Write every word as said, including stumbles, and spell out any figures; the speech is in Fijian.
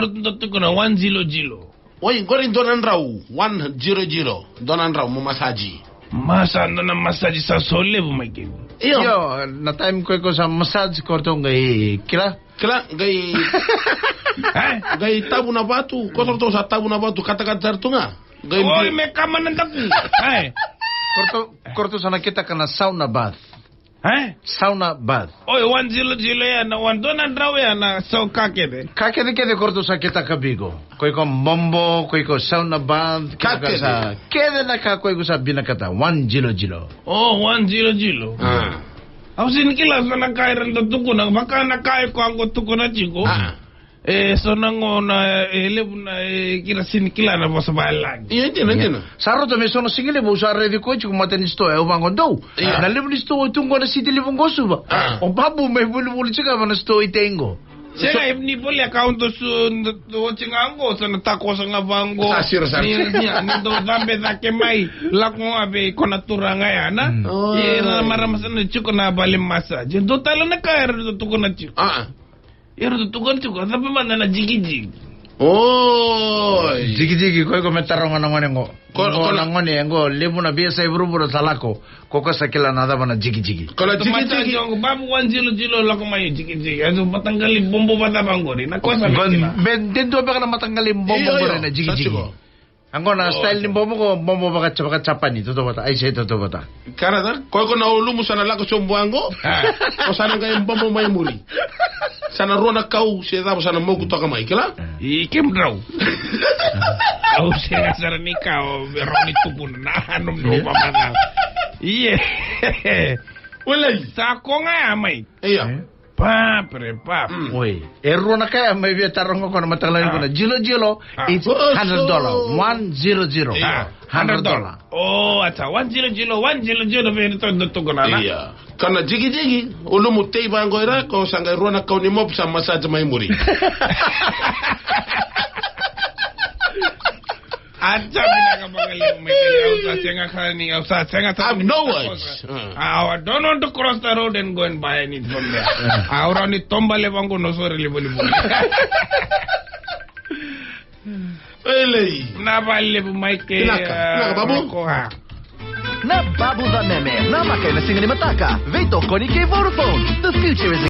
Dou tukuna one zero zero. Oi, qori dua na drau, one zero zero. Dua na drau mo masaji. Masa, dua na masaji sa so levu mai kina. Io. Io, na time ko iko sa masaji ko ratou qai kila. Kila, qai, eh? Qai tavu na vatu, ko ratou sa tavu na vatu, katakata ratou ga. Qai oi, bi- me kama na daku. Eh. Ko ratou, ko ratou sa na kitaka na sauna bath. Eh? Sauna bath. Oi, one zero zero ya na one, dua na drau ya na sau ka kece. Ka kece kece ko ratou sa kitaka vei iko. Ko iko bobo, ko iko sauna bath, ka kece. Kece na ka ko iko sa vinakata, one zero zero. Oh, one zero zero. Ah. Au sini kila so na ka era dau tukuna, vaka na ka iko a qo tukuna tiko. Ah. E so na gauna, e levu na, e kira sini kila na vosa vakalagi. Io, dina, dina. Sa rauta me so na siga levu au sa raici koya tiko mata ni sitoa, au vaqo dou. Io. Na levu ni sitoa tu qo na siti levu qo Suva. Ah. O Babu mai volivoli tiko va na sitoa i tei qo. Sega, e ni voli account o su, oti ga qo, sa na takoso ga vaqo. Sa siro sara. Ni, ni, ni dou cabe cake mai, lako ga vei ko na turaga ya, na? Mm. Oi. Ia na marama sa na tiko na vale massage. Dou tale na ka era dau tukuna tiko. Ah. Era dau tukuna tiko, a cava mada na jigijigi? Oi. Jigijigi, ko iko me taroga na gone qo. Ko, qo ko na gone qo, levu na veiyasai vuravura sa lako. Ko ko sa kila na cava na jigijigi. Ko na jigijigi. Massage qo, Babu one zero zero lako mai jigijigi. Eso mataqali bobo vacava qori. Na ko sa me kila. Me de dua beka na mataqali bobo qori na jigijigi. Io, io. Sa tiko. Qo na style ni bobo qo, bobo vaka, vaka Japani, toto vata, aise toto vata. Karata, ko iko na ulumu sa na lako sobu qo. Ah. Ko sa na qai bobo mai muri. Sa na rua na kau, se cava sa na moku toka mai, kila? I kemu drau. Au sega sara ni ka o rawa ni tukuna, na nomu drau vamana. Ie. Walai. Sa ko ga ya mai. Io. Eh? Papre, pap. Mm. Oi. E rua na ka ya mai via taroga ko na mataqali qo na jilo jilo, ah, it's hundred dollar. One zero zero. Io. Hundred dollar. Oh, ata, one zero zero, one zero zero, vei ni to, to, to, na, na. Io. Ka na jigijigi, ulumu tei vaqo ira, ko sa qai rua na kau ni mop sa massage mai muri. Ata, vinaka vakalevu mai keli, au sa sega sara ni, au sa sega sara ni. I have no words. Uh. I don't want to cross the road and go and buy anything from there. Au rawa ni toba levu qo, no, sorry, levu, levu. Elei. Na vale levu mai ke, vinaka, vinaka, Babu. Ko, ah. Na Babu Vameme, na maka ena siga ni mataka, veitokoni kei Vodafone. The future is